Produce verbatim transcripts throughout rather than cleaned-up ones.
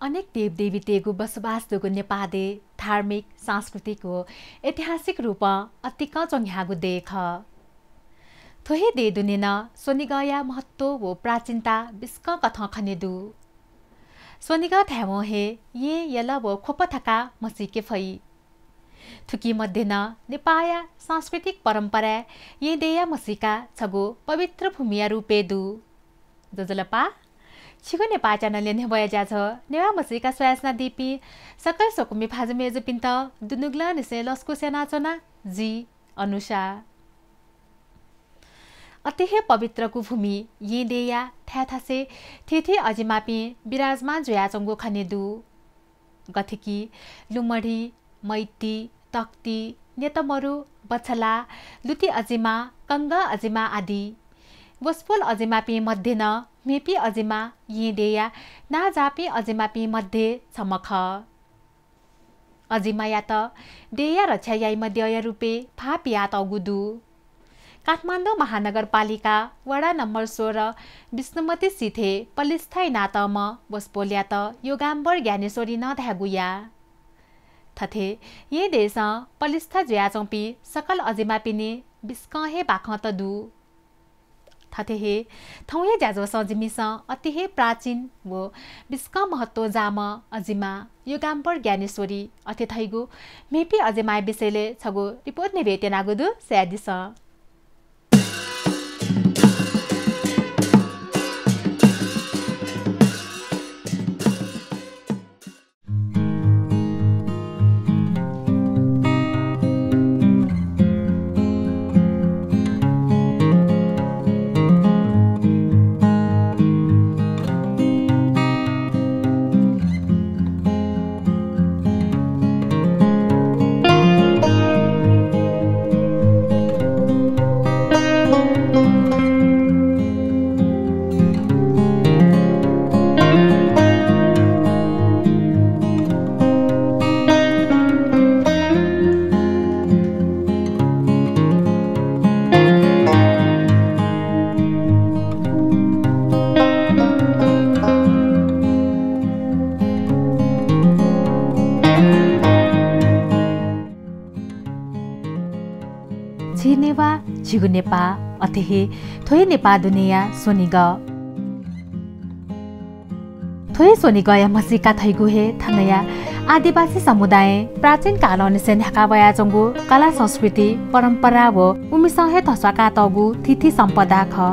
अनेक देवदेवीतय्गु बसोबास दुगु नेपाः देय् धार्मिक, सांस्कृतिक व ऐतिहासिक रूपं अतिकं च्वंन्ह्याःगु देय् खः। थ्व हे देय् दुने नं स्वनिगःया महत्व व प्राचीनता बिस्कं कथं खने दु। स्वनिगः धायेवं हे येँ, यल व ख्वप धकाः म्हसीके फइ। थुकी मध्ये नं नेपाःया सांस्कृतिक परम्पराय् येँ देय्या म्हसीका छगू पवित्र भूमिया रूपय् दु। ज्वजलपा, छिगु नेपाः च्यानलय् न्ह्यब्वया ज्याझ्वः नेवाः म्हसीका स्वयाच्वनादीपिं सकल स्वकुमि भाजु मय्जुपिन्त दुनुगलंनिसें लसकुस यानाच्वना, जि अनुषा। अथे हे पवित्रगु भूमि येँ देय्या थाय् थासय् थीथी अजिमापिं विराजमान जुयाच्वंगु खने दु। गथे कि लुमढी, मैती, तक्ती, नेतमरु, बछला, लुति अजिमा, कंगं अजिमा आदि। वसपोल अजिमापिं मध्ये नं म्हेपी अजिमा येँ देय्या नांजाःपिं अजिमापिं मध्ये छम्ह खः। अजिमायात देय्या रक्षा याइम्ह द्यःया रूपय् भाः पियातःगु दु। काठमाडौं महानगरपालिका वडा नम्बर सोह्र विष्णुमती सिथय् पलिस्था यानातःम्ह वसपोलयात योगाम्बर ज्ञानेश्वरी नं धायेगु याः। थथे येँ देशं पलिस्था जुयाच्वंपिं सकल अजिमापिनि बिस्कं हे बाखंत दु। थथे हे थौंया ज्याझ्वलय् जिमिसं अति हे प्राचीन व बिस्कं महत्व जाःम्ह अजिमा योगाम्बर ज्ञानेश्वरी अथे धइगु म्हेपी अजिमाया विषयलय् छगू रिपोर्ट न्ह्यब्वये त्यनागु दु, स्वयादिसँ। झी नेवाः, झीगु नेपाः, अथे हे थ्व हे नेपाः दुनेया स्वनिगः। थ्व हे स्वनिगःया म्हसीका धइगु हे थनया आदिवासी समुदायं प्राचीन कालंनिसें न्ह्याका वयाच्वंगु कला संस्कृति, परम्परा व उमिसं हे धस्वाकातःगु थीथी सम्पदा खः।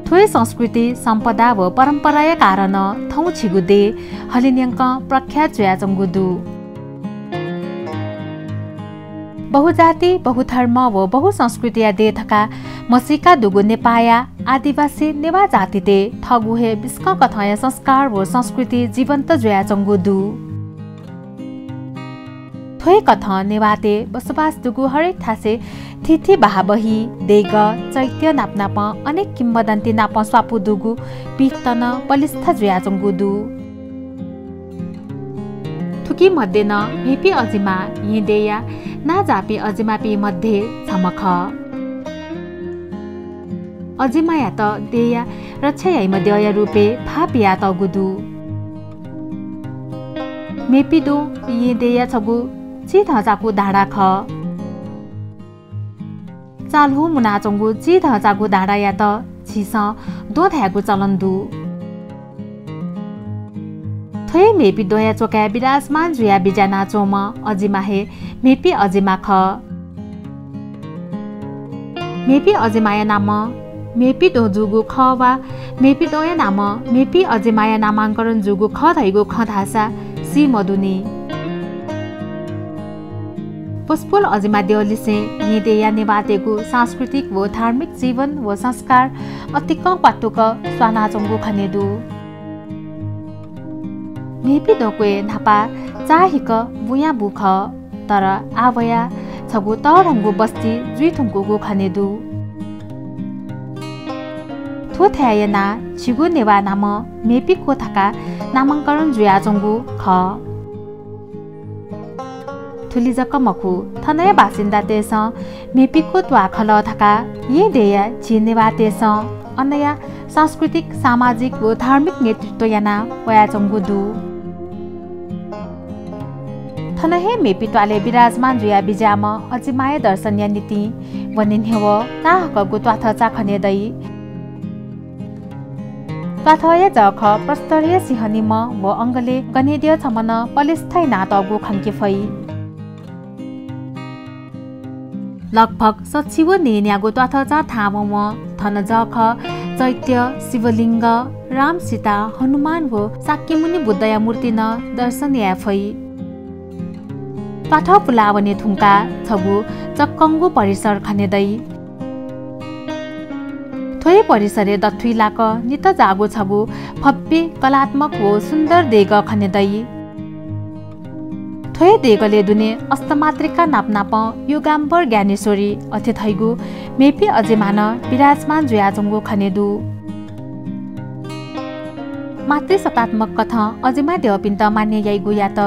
थ्व हे संस्कृति, सम्पदा व परम्पराया कारणं थौं झीगु देय् हलिंन्यंकं प्रख्यात जुयाच्वंगु दु। बहुजाति, बहुधर्म व बहुसंस्कृतिया देय् धकाः म्हसीका दुगु नेपाःया आदिवासी नेवाः जातितय् थःगु हे बिस्कं कथंया संस्कार व संस्कृति जीवन्त जुयाच्वंगु दु। थ्व हे कथं नेवाःतय् बसोबास दुगु हरेक थासय् थीथी बहाबही, देगः, चैत्य नापनापं अनेक किंवदन्ती नापं स्वापू दुगु पीठ नं बलिस्था जुयाच्वंगु दु। थुकी मध्ये नं म्हेपी अजिमा येँ देय्या नांजाःपिं अजिमापिं मध्ये छम्ह खः। अजिमायात देय्या रक्षा याइम्ह द्यःया रूपय् भाः पियातःगु दु। म्हेपी दुं येँ देय्या छगू चिधंचाकु डाँडा खः। चाल्हु मुनाच्वंगु चिधंचाकु डाँडायात झीसं द्वँ धायेगु चलन दु। थ्व हे म्हेपी द्वँया च्वकाय् विराजमान जुयाः बिज्यानाच्वंम्ह अजिमा हे म्हेपी अजिमा खः। मेपिं अजिमाया नामं मेपिं द्वँ जूगु खः वा मेपिं द्वँया नामं मेपिं अजिमाया नामांकरण जूगु खः धइगु खँ धाःसा सी मदुनि। वसपोल अजिमा द्यःलिसें येँ देय्‌या नेवाःतय्‌गु सांस्कृतिक व धार्मिक जीवन व संस्कार अतिकं क्वातुक स्वानाच्वंगु खने दु। मेपिं द्वँक्वय् न्हापा चाःहिक बुँया बु खः, तर आः वयाः छगू तःधंगु बस्ती जुइधुंकूगु खने दु। थ्व थाय्‌या नां झीगु नेवाः नामं मेपिं क्व धकाः नामांकरण जुयाच्वंगु खः। थुलि जक मखु, थनया बासिन्दातय्‌सं मेपिं क्व त्वाःखल धकाः येँ देय्‌या झी नेवाःतय्‌सं अनया सांस्कृतिक, सामाजिक व धार्मिक नेतृत्व याना वयाच्वंगु दु। थन हे मेपिं त्वालय् विराजमान जुया बिज्याःम्ह अजिमाया दर्शनया निंतिं वने न्ह्यः ताःहाकःगु त्वाथःचा खने दइ। त्वाथःया जःखः प्रस्तरया सिंहनिम्ह व अंगलय् गनेद्यः छम्ह नं पलेस्था यानातःगु खंके फइ। लगभग सछि व न्येन्यागू त्वाथःचा थाहां वंवं थन जःखः चैत्य, शिवलिङ्ग, राम, सीता, हनुमान व शाक्यमुनि बुद्धया मूर्ति नं दर्शन याये फइ। त्वाथः पुलावने धुंकाः छगू चक्कंगु परिसर खने दइ। थ्व हे परिसरय् दथुइ लाक नित जाःगु छगू भव्य कलात्मक व सुन्दर देगः खने दइ। थ्व हे देगलय् दुने अष्टमातृका नापनापं योगाम्बर ज्ञानेश्वरी अथे धइगु मेपिं अजिमा नं विराजमान जुयाच्वंगु खने दु। मातृसत्तात्मक कथं अजिमा द्यःपिन्त मान्य याइगुयात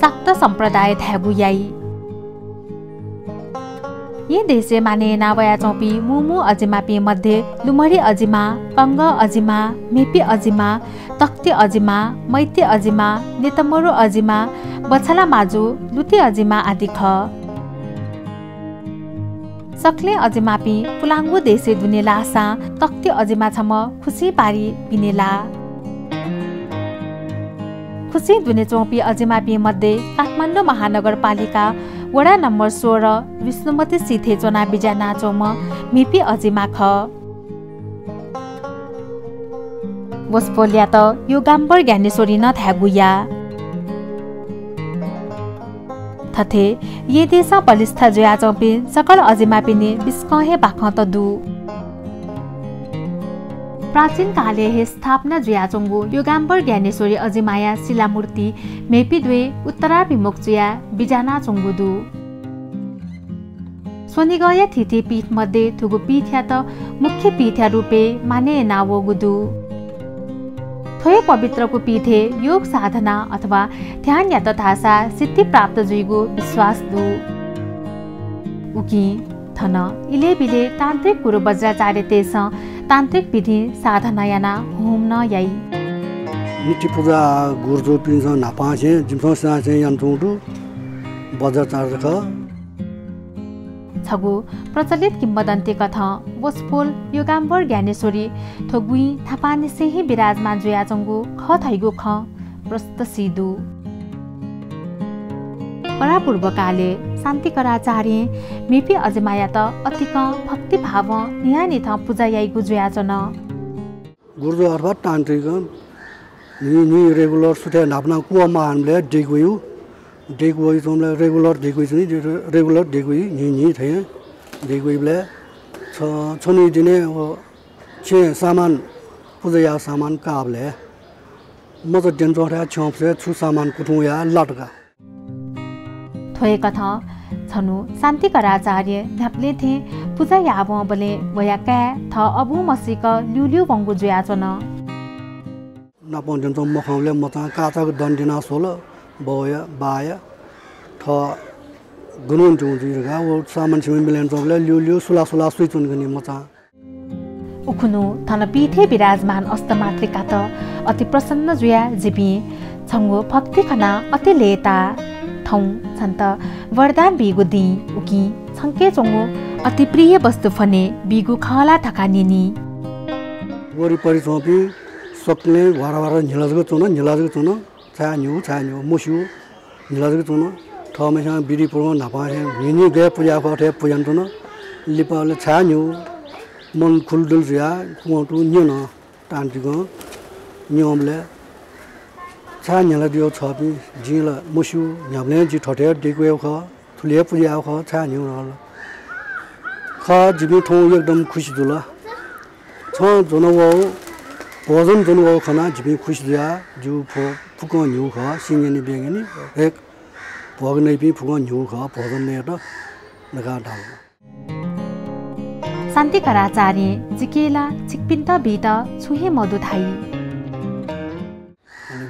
शाक्त सम्प्रदाय धायेगु याइ। येँ देशय् मानय् याना वयाच्वंपिं मू मू अजिमापिं मध्ये लुमरि अजिमा, कंग अजिमा, मेपि अजिमा, तख्ति अजिमा, मैति अजिमा, नेतमरु अजिमा, बछला माजु, लुति अजिमा आदि खः। सकलें अजिमापिं पुलांगु देशय् दुने लाःसां तख्ति अजिमा छम्ह खुसिं पारि पिने लाः। खुसिं दुने च्वंपिं अजिमापिं मध्ये काठमाडौं महानगरपालिका वडा नम्बर सोह्र विष्णुमती सिथय् च्वनाः बिज्यानाच्वंम्ह मेपि अजिमा खः। वसपोलयात योगाम्बर ज्ञानेश्वरी नं धायेगु याः। थथे येँ देशं पलिस्था जुयाच्वंपिं सकल अजिमापिनि बिस्कं हे बाखंत दु। प्राचीन कालय् हे स्थापना जुयाच्वंगु योगाम्बर ज्ञानेश्वरी अजिमाया शिलामूर्ति मेपि द्वय् उत्तराभिमुख जुयाः बिज्यानाच्वंगु दु। स्वनिगःया थीथी पीठ मध्ये थुगु पीठयात मुख्य पीठया रूपय् मानय् यानावःगु दु। थ्व हे पवित्रगु पीठय् योग साधना अथवा ध्यान यात धाःसा सिद्धि प्राप्त जुइगु विश्वास दु। उकिं थन इलय् बिलय् तान्त्रिक गुरु वज्राचार्यतय्‌सं तान्त्रिक विधिं साधना यानाः होम नं याइ। नित्य पुजा गुरुजुपिन्सं न्हापांसें जिमिसं साँसें यानाच्वंगु दु। वज्राचार्य खः। छगू प्रचलित किंवदन्ती कथं वसपोल योगाम्बर ज्ञानेश्वरी थ्व गुँइ न्हापांनिसें हे विराजमान जुयाच्वंगु खः धइगु खँ प्रष्ट सी दु। परापूर्वकालय् शान्तिकराचार्यं मेपि अजिमायात अतिकं भक्तिभावं न्हियान्हिथं पुजा याइगु जुयाच्वन। गुरुजु अथवा तान्त्रिक न्हि न्हि regular सुथय् न्हापा नं कुवः महानबलय् दइगु वइ। दइगु वइच्वंबलय् regular दइगु वइच्वनी, regular दइगु वइ, न्हि न्हि थें दइगु वइबलय् छ-, छन्हुया दिनय् व छेँय् सामान, पुजाया सामान काःबलय् मचा द्यनाच्वंथाय् छ्यंफुसय् छु सामान कुतुं वयाः लात का। थ्व हे कथं छन्हु शान्तिकराचार्य न्ह्याबलें थें पुजा याः वंबलय् वया काय् थः अबुं मसीक ल्यूल्यू वंगु जुयाच्वन। नापं द्यनाच्वंम्ह मखंबलय् मचां काचाक दन द्यना स्वल, बौया, बाया, थः गुणवंतुं जुइ धकाः व सामान सिमान मिले यानाच्वंबलय् ल्यूल्यू सुला सुला स्वइच्वंगुलिं मचां। उखुन्हु थन पीठय् विराजमान अष्टमातृकात अति प्रसन्न जुयाः जिपिं छंगु भक्ति खनाः अति लय्ताः। थौं छन्त वरदान बीगु दिं, उकिं छंके च्वंगु अति प्रिय वस्तु फ्वने बीगु खः ला धकाः न्यनी। वरिपरि च्वंपिं सकलें ह्वारा ह्वारा न्हिला जक च्वन, न्हिला जक च्वन। छाय् न्ह्यू, छाय् न्ह्यू, मस्यू, न्हिला जक च्वन। थःम्हस्यां विधिपूर्वक न्हापां हे न्हिन्हि गय् पुजा याः खः थथे पुजा यानाच्वन। लिपालय् छाय् न्ह्यू, मन खुलदुल जुयाः खुगं तुं न्यन। तान्त्रिकं न्यंबलय् छाय् न्ह्यलादियो छःपिं, जिं ला मस्यू, न्ह्याबलें जि थथे दय्कूगु खः, थुलि हे पुजा याःगु खः, छाय् न्ह्यू हल। खः, जिपिं थौं एकदम खुसी जुल। छं ज्वनावःगु, भोजन ज्वनावःगु खनाः जिपिं खुसी जुयाः जिगु फो फुक्कं न्ह्यू खः, सिंहगिनी, बेंगिनी, हरेक भोग नइपिं फुक्कं न्ह्यू खः, भोजन नयेत धकाः धाल। शान्तिकराचार्यं जिके ला छिकपिन्त बीत छुं हे मदु धाइ।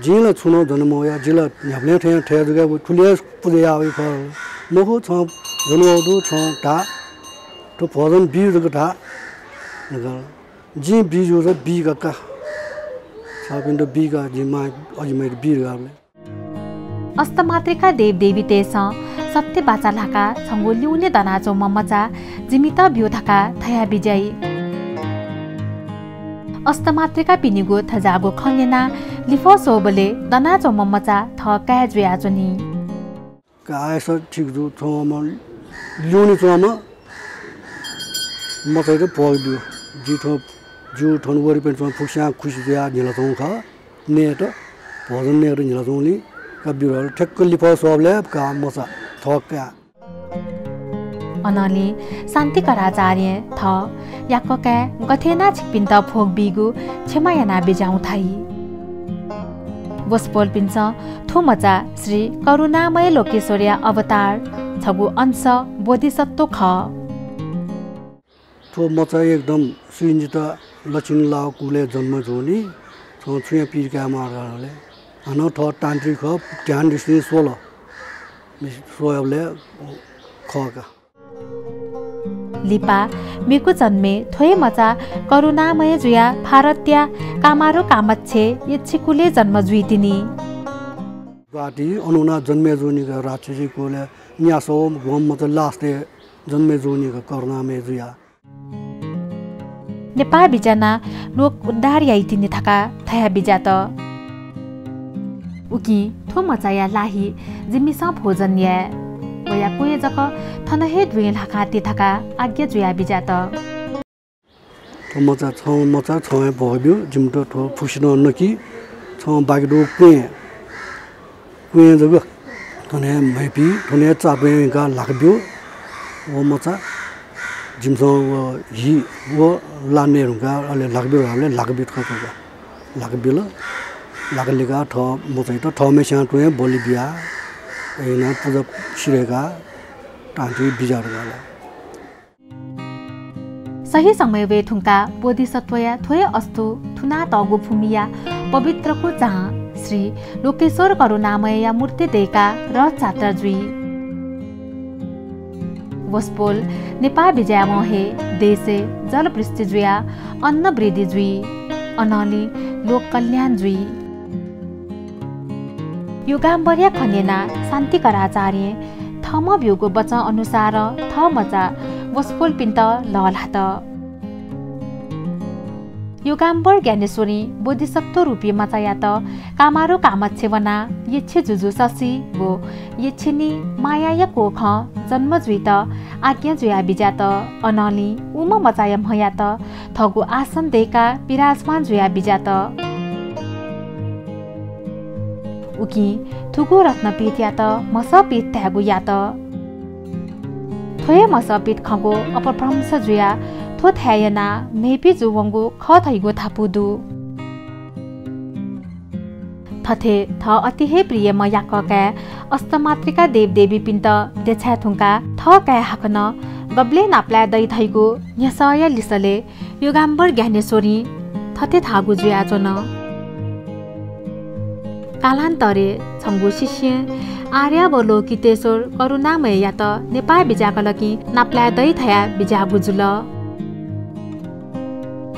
जिं ला छुं नं ज्वने मवया, जि ला न्ह्याबलें थें थथे जुयाः थुलि हे पुजा याःगु खः। मखु, छं ज्वनावःगु दु, छं धा, थ्व भोजन बी जक धा। जिं बी जूसा बी का का। छःपिन्त बी का, जिं मां अजिमाइत बी धकाः धाल। अष्टमातृका देवदेवीतय्सं सत्य बाचा ल्हाकाः छंगु ल्यूने दनाच्वंम्ह मचा जिमित ब्यु धकाः धया बिज्याइ। अष्टमातृकापिनिगु थज्याःगु खँ न्यनाः लिफः स्वःबलय् दनाच्वंम्ह मचा थः काय् जुयाच्वनी। काय् सा ठीक जू, थ्व ल्यूने च्वंम्ह मचाइत भोग ब्यु। जि थ्व, जि थन वरिपरि च्वंम्ह फुक्कसियां खुसी जुयाः न्ह्यलाच्वंगु खः। नयेत, भोजन नयेत न्ह्यलाच्वंगुलिं का ब्यु धकाः ठ्याक्क लिफः स्वःबलय् का मचा थः काय्। अनंलि शान्तिकराचार्यं थः याकःकाय् गथे यानाः छिकपिन्त भोग बीगु क्षमा यानाबिज्याहुँ धाइ। वसपोलपिन्सं थ्व मचा श्री करुणामय लोकेश्वरया अवतार, छगू अंश बोधिसत्व खः। थ्व मचा एकदम सुइञ्जित लक्षण लाःगु कुलय् जन्म जूगुलिं छं छुं हे पीर काये म्वाः धकाः धाल। हानं थः तान्त्रिक खः, ध्यान दृष्टिं स्वल। स्वयाबलय् खः का। लिपा मेगु जन्मय् थ्व हे मचा करुणामय जुयाः भारतया कामारु कामाक्षय् यक्षकुलय् जन्म जुइतिनि। ग्वाहालि अन वनाः जन्म जूनि का, राक्षसी कुलय् न्यासः व ग्वम्ह मचा last-य् जन्म जूनि का करुणामय जुयाः। नेपाः बिज्यानाः लोक उद्धार याइतिनि धकाः धया बिज्यात। उकिं थ्व मचाया ला हि जिमिसं भोजन याये। वया क्वँय् जक थन हे द्वँय् ल्हाकाः ति धकाः आज्ञा जुया बिज्यात। थ्व मचा छं मचा छं हे भोग ब्यु, जिमित थ्व फुक्कसिनं नकि, छं बाकि दुगु क्वँय् क्वँय् जक थन हे म्हय्पी, थन हे चा द्वँय् धुंकाः ल्हाका ब्यु। व मचा जिमिसं व हि व ला नये धुंकाः अले ल्हाका ब्यु धाःबलय् ल्हाका ब्यु थ्व का। ल्हाका बिल। ल्हाका लिकाः थः मचाइत थःम्हस्यां तुं हे बलि बियाः अय् यानाः पुजा सिधय्काः तान्त्रिक बिज्यात धाल। सही समय वये धुंकाः बोधिसत्वया थ्व हे अस्तु थुनातःगु भूमिया पवित्रगु चां श्री लोकेश्वर करुणामयया मूर्ति दय्काः रथयात्रा जुइ। वसपोल नेपाः बिज्यायेवं हे देशय् जलवृष्टि जुयाः अन्न वृद्धि जुइ, अनंलि लोक कल्याण जुइ। योगाम्बरया खँ न्यनाः शान्तिकराचार्यं थःम्हं ब्यूगु वचं अनुसारं थः मचा वसपोलपिन्त लःल्हात। योगाम्बर ज्ञानेश्वरीं बोधिसत्व रूपी मचायात कामारु कामाक्षय् वनाः यक्षी जुजु शशी व यक्षिणी मायाया कोखं जन्म जुइत आज्ञा जुया बिज्यात। अनंलि उम्ह मचाया म्हयात थःगु आसन दय्काः विराजमान जुया बिज्यात। उकिं थुगु रत्नपीठयात म्हसःपीठ धायेगु यात। थ्व हे म्हसःपीठ खंगु अपभ्रंश जुयाः थ्व थाय् यानाः म्हय्पी जूवंगु खः धइगु धापू दु। थथे थः अति हे प्रियम्ह याकःकाय् अष्टमातृका देवदेवीपिन्त देछाये धुंकाः थः काय् हाकनं गबलय् नापलाये दइ धइगु न्ह्यसःया लिसलय् योगाम्बर ज्ञानेश्वरीं थथे धाःगु जुयाच्वन। कालान्तरे छंगु शिष्यं आर्यावलोकितेश्वर करुणामययात नेपाः बिज्याकल कि नापलाये दइ धयाः बिज्याःगु जुल।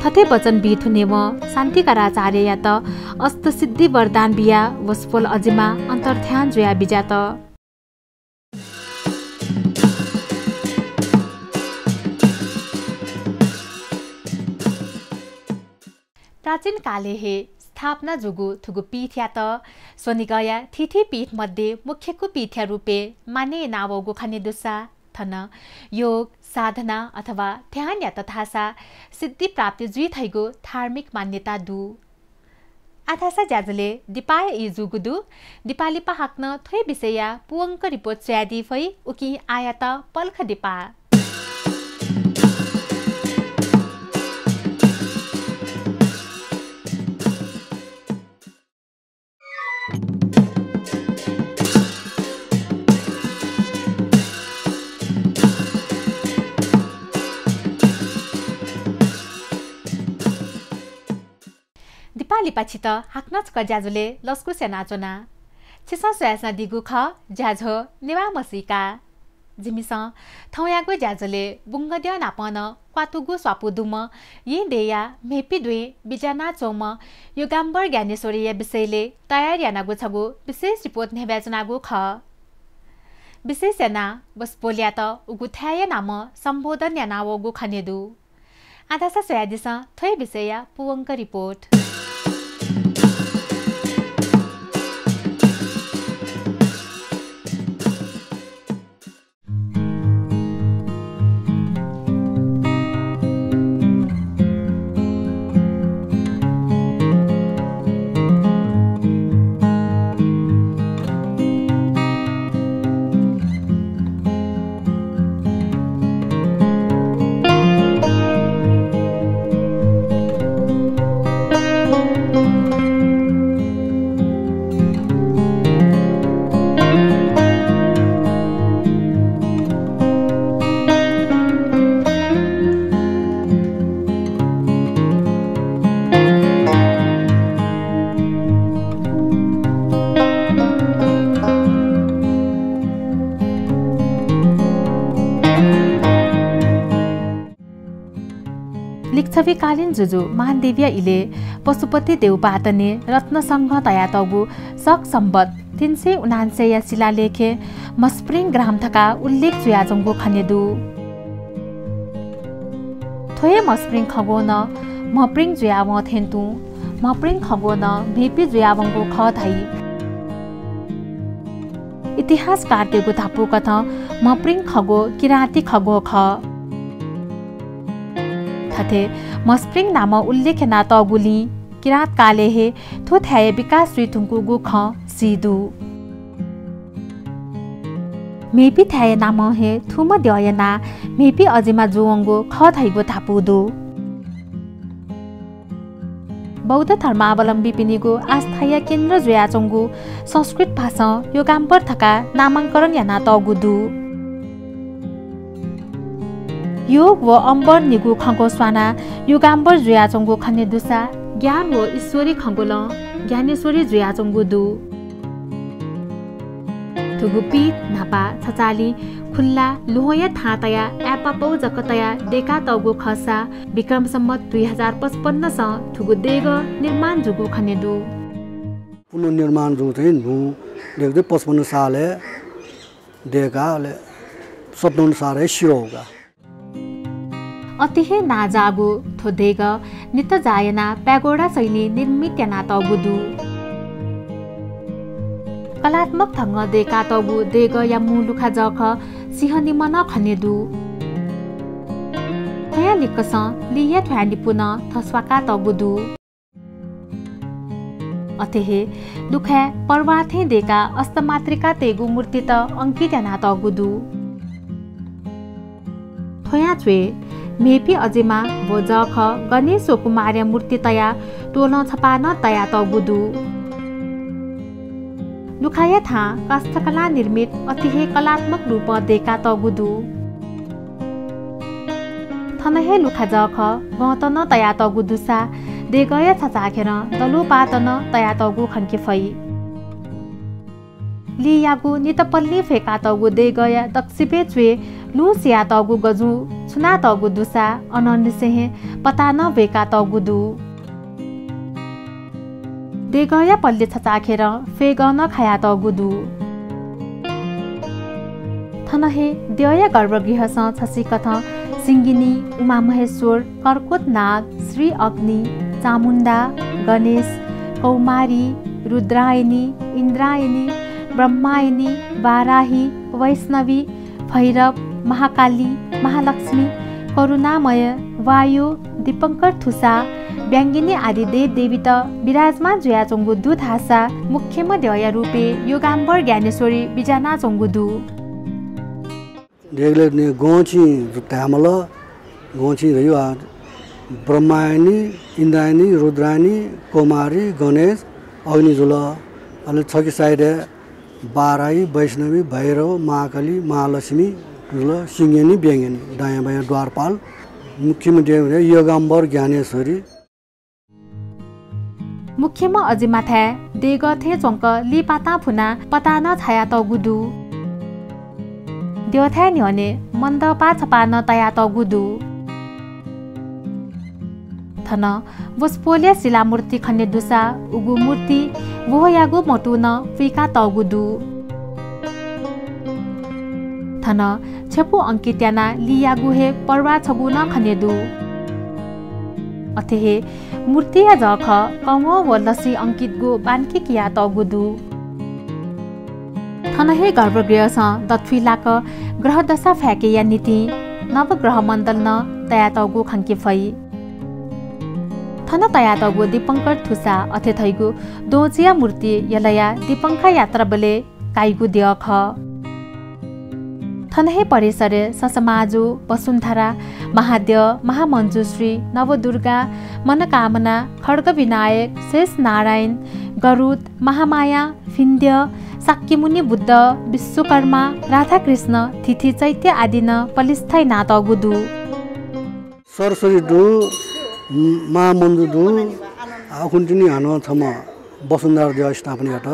थथे वचन बी थुनेवं शान्तिकराचार्ययात अष्टसिद्धि वरदान बियाः वसपोल अजिमा अन्तर्ध्यान जुया बिज्यात। प्राचीन कालय् हे स्थापना जूगु थुगु पीठयात स्वनिगःया थीथी पीठ मध्ये मुख्यगु पीठया रूपय् मानय् यानावःगु खने दुसा थन योग, साधना अथवा ध्यान यात धाःसा सिद्धि प्राप्ति जुइ धइगु धार्मिक मान्यता दु। आः धाःसा ज्याझ्वलय् दिपाया ई जूगु दु। दिपा लिपा हाकनं थ्व हे विषयया पूवंक report स्वयादी फइ, उकिं आःयात पलख दिपा। दिपा लिपा छित हाकनं छकः ज्याझ्वलय् लसकुस यानाच्वना। छिसं स्वयाच्वनादीगु खः ज्याझ्वः नेवाः म्हसीका। जिमिसं थौंयागु ज्याझ्वलय् बुंगद्यः नापं नं क्वातुगु स्वापू दुम्ह येँ देय्‌या म्हेपी द्वँय् बिज्यानाच्वंम्ह योगाम्बर ज्ञानेश्वरीया विषयलय् तयार यानागु छगू विशेष report न्ह्यब्वयाच्वनागु खः। विशेष यानाः बसपोलयात उगु थाय्‌या नामं सम्बोधन यानावःगु खने दु। आः धाःसा स्वयादिसँ थ्व हे विषयया पूवंक report। लिच्छविकालीन जुजु मानदेवीया इलय् पशुपति देउपाटनय् रत्नसंघं तयातःगु शक संवत् तीन सय उनान्सयया शिलालेखय् म्हस्प्रिङ ग्राम धकाः उल्लेख जुयाच्वंगु खने दु। थ्व हे म्हस्प्रिङ खँग्वः नं म्हप्रिङ जुयावं थें तुं म्हप्रिङ खँग्वः नं म्हेपी जुयावंगु खः धाइ। इतिहासकारतय्‌गु धापूकथं म्हप्रिङ खँग्वः किराँती खँग्वः खः। थथे म्हस्प्रिङ नामं उल्लेख यानातःगुलिं किराँत कालय् हे थ्व थाय्‌या विकास जुइ धुंकूगु खँ सी दु। म्हेपी थाय्‌या नामं हे थुम्ह द्यःया नां म्हेपी अजिमा जूवंगु खः धइगु धापू दु। बौद्ध धर्मावलम्बीपिनिगु आस्थाया केन्द्र जुयाच्वंगु संस्कृत भाषां योगाम्बर धकाः नामांकरण यानातःगु दु। योग व अम्बर निगू खँग्वः स्वानाः योगाम्बर जुयाच्वंगु खने दुसा ज्ञान व ईश्वरी खँग्वलं ज्ञानेश्वरी जुयाच्वंगु दु। थुगु पीठ न्हापा छचाःलिं खुल्ला ल्वहंया थां तयाः आय्‌पापौ जक तयाः दय्‌कातःगु खःसा विक्रम सम्वत् दुई हजार पचपन्नसं थुगु देगः निर्माण जूगु खने दु। पुनर्निर्माण जूगु चाहिँ न्हू देगः चाहिँ पचपन्न सालय् दय्‌काः अले सत्ताउन्न सालय् सिधःगु का। अति हे नांजाःगु थ्व देगः नित जाः यानाः प्यागोडा शैलीं निर्मित यानातःगु दु। कलात्मक ढंगं दय्‌कातःगु देगःया मू लुखा जःखः सिंहनिम्ह नं खने दु। थ्वयां लिक्कसं लिया थ्वाये निपु नं थस्वाकातःगु दु। अथे हे लुखाय् पर्वाथें दय्‌काः अष्टमातृकातय्‌गु मूर्तित अंकित यानातःगु दु। थ्वयां च्वय् म्हेपी अजिमा व जःखः गणेश व कुमारया मूर्ति तयाः त्वलं छपाः नं तयातःगु दु। लुखाया थां काष्ठकलां निर्मित अति हे कलात्मक रूपं दय्‌कातःगु दु। थन हे लुखा जःखः गहंत नं तयातःगु दुसा देगःया छचाःखेरं दलुपात नं तयातःगु खंके फइ। लियागु नितपल्लिं फ्वय्‌कातःगु देगःया दक्वसिबय् च्वय् लुँ सियातःगु गजुं छुनातःगु दुसा अनंनिसें हे पताः नं ब्वय्‌कातःगु दु। देगःया पल्ले छचाःखेरं फ्वय्‌गः नं खायातःगु दु। थन हे द्यःया गर्भगृहसं छसिकथं सिंगिनी, उमामहेश्वर, कर्कोटनाग, श्री अग्नि, चामुण्डा, गणेश, कौमारी, रुद्रायणी, इन्द्रायणी, ब्रह्मायणी, वाराही, वैष्णवी, भैरव, महाकाली, महालक्ष्मी, करुणामय, वायु, दीपंकर थुसा, ब्याङ्गिनी आदि देवदेवीत विराजमान जुयाच्वंगु दु धाःसा मुख्यम्ह द्यःया रूपय् योगाम्बर ज्ञानेश्वरी बिज्यानाच्वंगु दु। देगलय् गंछिं धायेमाल, गंछिं धइगु आ, ब्रह्मायणी, इन्द्रायणी, रुद्रायणी, कौमारी, गणेश, अग्नि जुल। अले छकि side-य् बाराही, वैष्णवी, भैरव, महाकाली, महालक्ष्मी जुल, सिंहयणी, ब्याङ्गिनी, दायाँ बायाँ द्वारपाल। मुख्यम्ह देव योगाम्बर ज्ञानेश्वरी। मुख्यम्ह अजिमाथाय् देगः थें च्वंक लिपातां फुनाः पताः नं छायातःगु दु। द्यःथाय् न्ह्यःने मण्डपा छपा नं तयातःगु दु। थन वसपोलया शिलामूर्ति खने दुसा उगु मूर्ति वहःयागु मतू नं पुइकातःगु दु। थन छेँपु अंकित यानाः लियागु हे पर्वा छगू नं खने दु। अथे हे मूर्तिया जःखः कंवः व लसि अंकितगु बान्की कियातःगु दु। थन हे गर्भगृहसं दथुइ लाक ग्रहदशा फ्याकेया निंतिं नवग्रह मण्डल नं तयातःगु खंके फइ। थन तयातःगु दीपंकर थुसा अथे धइगु द्वँचिया मूर्ति यलया दीपंखा यात्राबलय् काइगु द्यः खः। थन हे परिसरय् ससमाजु, वसुन्धरा, महाद्यः, महामञ्जुश्री, नवदुर्गा, मनकामना, खड्गविनायक, शेषनारायण, गरुड, महामाया, भिन्द्यः, शाक्यमुनि बुद्ध, विश्वकर्मा, राधाकृष्ण, थीथी चैत्य आदि नं पलिस्था यानातःगु दु। सरस्वती दु, म-, महामञ्जु दु, अखुन्तिनि हानं छम्ह वसुन्धरा द्यः स्थापना यात।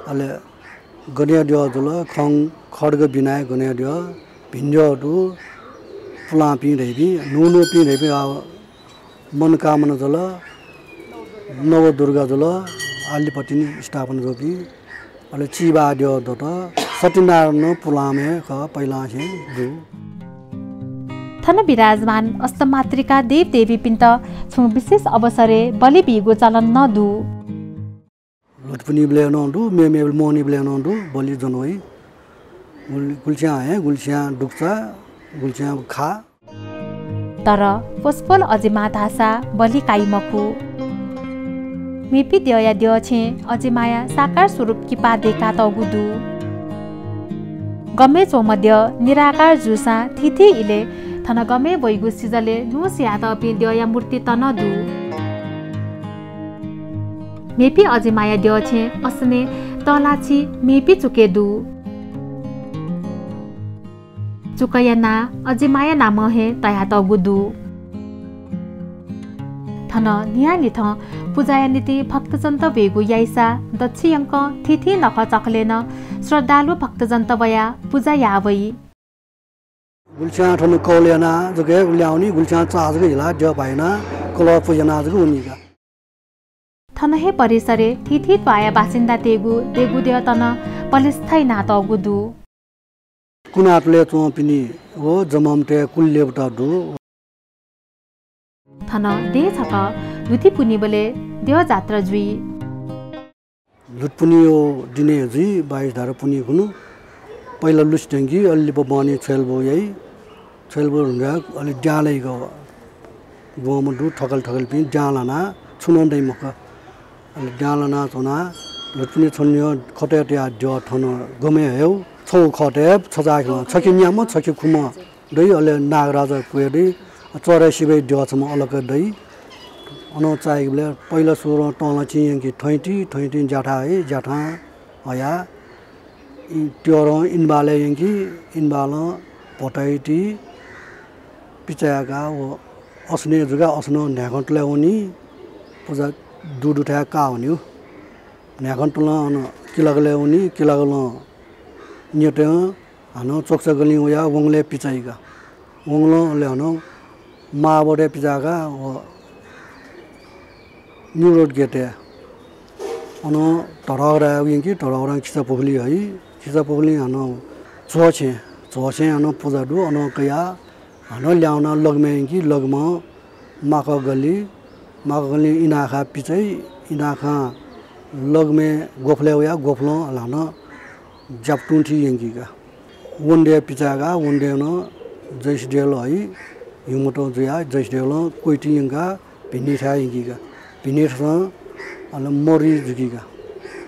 अले गनया द्यः जुल, खं खड्ग बिनायक गनया द्यः, भिन्द्यः दु, पुलांपिं धइपिं, न्हून्हूपिं धइपिं, आ, मनकामना जुल, नवदुर्गा जुल, आलिपतिनि स्थापना जूपिं, अले चिबाद्यः दत, सत्यनारायण पुलांम्ह खः, पहिलांसे दु। थन विराजमान अष्टमातृका देवदेवीपिन्त छुं विशेष अवसरय् बलि बीगु चलन नं दु। ल्हुतपुनिबलय् नं दु, मेमेबलय् मोहनीबलय् नं दु, बलि जनवइ। गुल-, गुलिस्यां हँय्, गुलिस्यां दुगुचा, गुलिस्यां खा। तर वसपोल अजिमा धाःसा बलि काइ मखु। मेपिं द्यःया द्यः छेँ अजिमाया साकार स्वरूप किपा दय्कातःगु दु। गमय् च्वंम्ह द्यः निराकार जूसां थीथी इलय् थन गमय् वइगु सिजलय् न्हूसियातःपिं द्यःया मूर्ति तन दु। मेपिं अजिमाया द्यः छेँ असनय् तःलाछि मेपिं चुकय् दु। चुकया नां अजिमाया नामं हे तयातःगु दु। थन न्हियान्हिथं पुजाया निंतिं भक्तजनत वयेगु याइसा दच्छि यंकं थीथी नखःचखलय् नं श्रद्धालु भक्तजनत वयाः पुजा याः वइ। गुलिस्यां थन कौल यानाः जक हे ल्यावनी, गुलिस्यां चाः जक हिलाः द्यः भाइनाः कलः पुजा यानाः जक वनी का। थन हे परिसरय् थीथी त्वाःया बासिन्दातय्गु देगु द्यः तन पलिस्था यानातःगु दु। कुनातुलय् च्वंपिनि व जममतय् कुलदेवता दु। थन देय् छकः ल्हुतिपुनिबलय् द्यः जात्रा जुइ। ल्हुतिपुनिया दिनय् जुइ, बाइस धारा पुन्हि खुन्हु। पहिला लुसि धंकी, अले लिपा बहनी छ्वय्ल्बौ याइ। छ्वय्ल्बौ धुंकाः अले द्यां लाइक व। ब्वंम्ह दु, थकल थकलपिं द्यां लानाः छुं नं दइ मखु। अले द्यां लानाः च्वनाः ल्हुतिपुनि छन्हुया खतय् तयाः द्यः थन गमय् हयेगु। छगू खतय् छचाःखेलं, छखे न्याम्ह, छखे खुम्ह दइ, अले नागराजा क्वय् दइ, चह्रय् सिबय् द्यः छम्ह अलग दइ। अनं चाःहिकबलय् पहिला सुरुं तंलाछि यंकी थैंति, थैंतिं ज्याथां हइ, ज्याथां हयाः इ-, त्योरं इनबालय् यंकी, इनबालं भतैति पिचाय्काः व असनय् जुकाः असनं न्हाय्कंतुलय् वनी, पुजा दुदुथाय् काः वनीगु। न्हाय्कंतुलं अन किलागलय् वनी, किलागलं न्यतं हानं च्वकचकलिं वयाः वंगलय् पिचाइ का। वंगलं अले हानं महाबोधय् पिचाय्काः व निवरोध गेटय् अन धरहराय् यंकी, धरहरां खिचापुखुलिइ हइ। खिचापुखुलिं हानं झ्वःछेँ, झ्वःछेँय् हानं पुजा दु, अनं कयाः हानं ल्याहां वनाः लग्मय् यंकी, लग्मं माकः गल्ली, माकः गल्लीं इनाखां पिचाइ, इनाखां लग्मय् ग्वफलय् वयाः ग्वफलं हानं ज्यापु तुं थी यंकी का। वनद्यः पिचायेकाः वनद्यःनं जैसेद्यः लः हइ, हिउँमतः जुयाः जैसेद्यः लः क्वइतिं यंकाः भिंतुइथाय् यंकीका। भिंतुइथासं अले मरुइ जुकीका।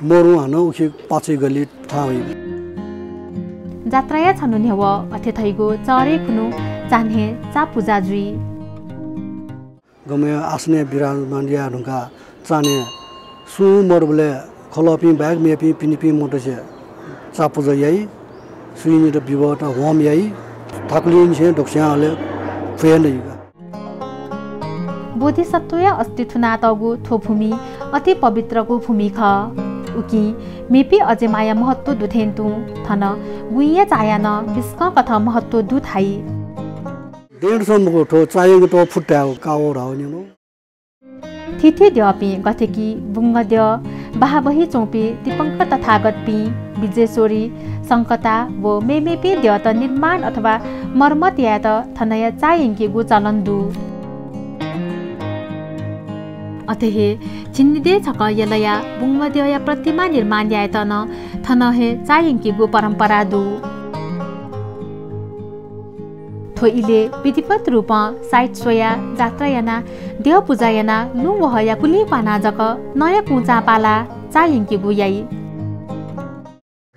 मरुं हानं उखे पाचय् गल्ली थाहां वइका। जात्राया छन्हु न्ह्यवः अथे धइगु चःह्रे खुन्हु चान्हय् चा पुजा जुइ। गमय् आसनय् विराजमान याये धुंकाः चान्हय् सुं मरुबलय् खलःपिं बाहेक मेपिं पिनेपिं मनूतय्सं चा पुजा याइ। सुइनित विभवत होम याइ। थाकुलिंनिसें दक्वस्यां अले फुये नइका। बोधिसत्वया अस्ति थुनातःगु थ्व भूमि अति पवित्रगु भूमि खः। उकिं मेपिं अजेमाया महत्व दु थें तुं थन गुँइया चाया नं बिस्कं कथं महत्व दु धाइ। दँय् दसं मखु, थ्व चायंक त्वःफुत धायेगु कावः धाःगु न्यनु। थीथी द्यःपिं गथे कि बुंगद्यः, बाहाबही च्वंपिं दीपंकर तथागतपिं, विजेश्वरी, संकता व मेमेपिं द्यःत निर्माण अथवा मर्मत यायेत थनया चायंकीगु चलन दु। अथे हे झिंनिदँय् छकः यलयाः बुंगद्यःया प्रतिमा निर्माण यायेत नं थन हे चायंकीगु परम्परा दु। थ्व इलय् विधिवत रूपं साइत स्वयाः जात्रा यानाः द्यः पुजा यानाः लुँ वहःया कुलिं क्वानाः जक नँया कुँचां पालाः चायंकीगु याइ।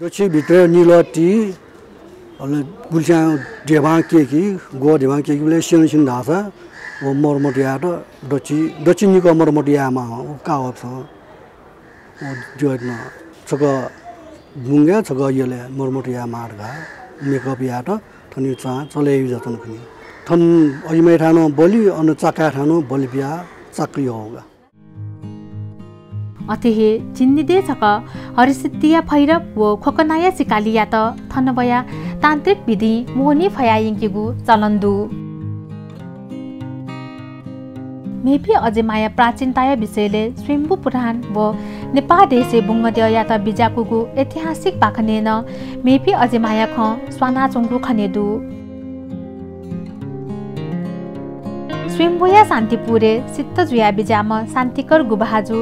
दच्छि भित्रय् निलः ति, अले गुलिस्यां ध्यबां केकी, ग्वः ध्यबां केकीबलय् स्यन स्यन धाःसा व मर्मत यायेत दच्छि, दच्छि निकः मर्मत यायेमाः, व कावःपिसं। व द्यःनं छकः बुंगय् छकः यलय् मर्मत यायेमाः धकाः मेकअप यायेत थन चां चले याइगु जुयाच्वन खनी। थन अजिमायाथाय् नं बलि, अन चाकाय्थाय् नं बलि बियाः चाकरी हःगु। अथे हे झिंनिदँय् छकः हरिसिद्धिया भैरव व ख्वकनाया सिकालियात थन वयाः तान्त्रिक विधिं मोहनी फयायंकीगु चलन दु। मेपिं अजेमाया प्राचीनताया विषयलय् स्वयम्भू पुराण व नेपाः देशय् बुंगद्यःयात बिज्याकूगु ऐतिहासिक बाखनय् नं मेपिं अजेमाया खँ स्वानाच्वंगु खने दु। स्वयम्भूया शान्तिपुरय् सिद्ध जुयाः बिज्याःम्ह शान्तिकर गुभाजु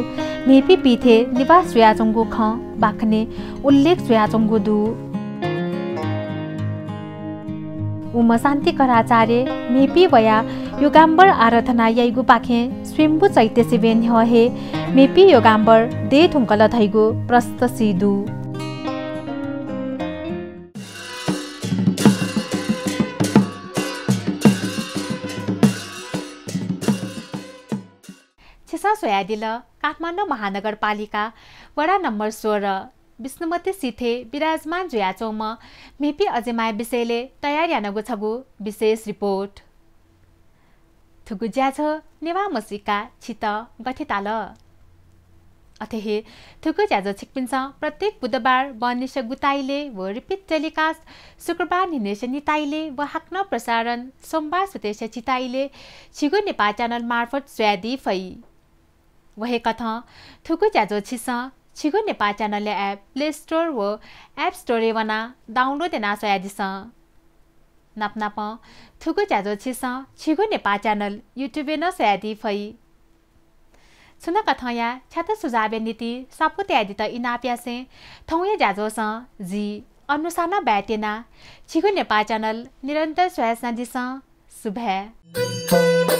मेपिं पीठय् निवास जुयाच्वंगु खँ बाखनय् उल्लेख जुयाच्वंगु दु। उम्ह शान्तिकराचार्य मेपिं वयाः योगाम्बर आराधना याइगु पाखें स्वयम्भू चैत्य सिबें न्ह्यः हे मेपिं योगाम्बर दये धुंकल धइगु प्रष्ट सी दु। छिसं स्वयादिल काठमाडौं महानगरपालिका वडा नम्बर सोह्र विष्णुमती सिथय् विराजमान जुयाच्वंम्ह मेपिं अजेमाया विषयलय् तयार यानागु छगू विशेष रिपोर्ट। थुगु ज्याझ्वः नेवाः म्हसीका छित गथे ताल? अथे हे थुगु ज्याझ्वः छिकपिन्सं प्रत्येक बुधबार बहनिसिया गुताइले व repeat telecast शुक्रबार न्हिनय्सिया निताइले व हाकनं प्रसारण सोमबार सुथय्सिया झिताइले झीगु नेपाः channel मार्फत स्वयादी फइ। व हे कथं थुगु ज्याझ्वः छिसं झीगु नेपाः channel-या app Play Store व App Store-य् वनाः download यानाः स्वयादिसँ। नापनापं थुगु ज्याझ्वः छिसं झीगु नेपाः channel YouTube-य् नं स्वयादी फइ। छुं कथंया छ्यात सुझावया निंतिं स्वापू तयादीत इनाप यासें थौंया ज्याझ्वःसं जि अनुसानं बाय् त्यना। झीगु नेपाः channel निरन्तर स्वयाच्वनादिसँ। सुभाय्।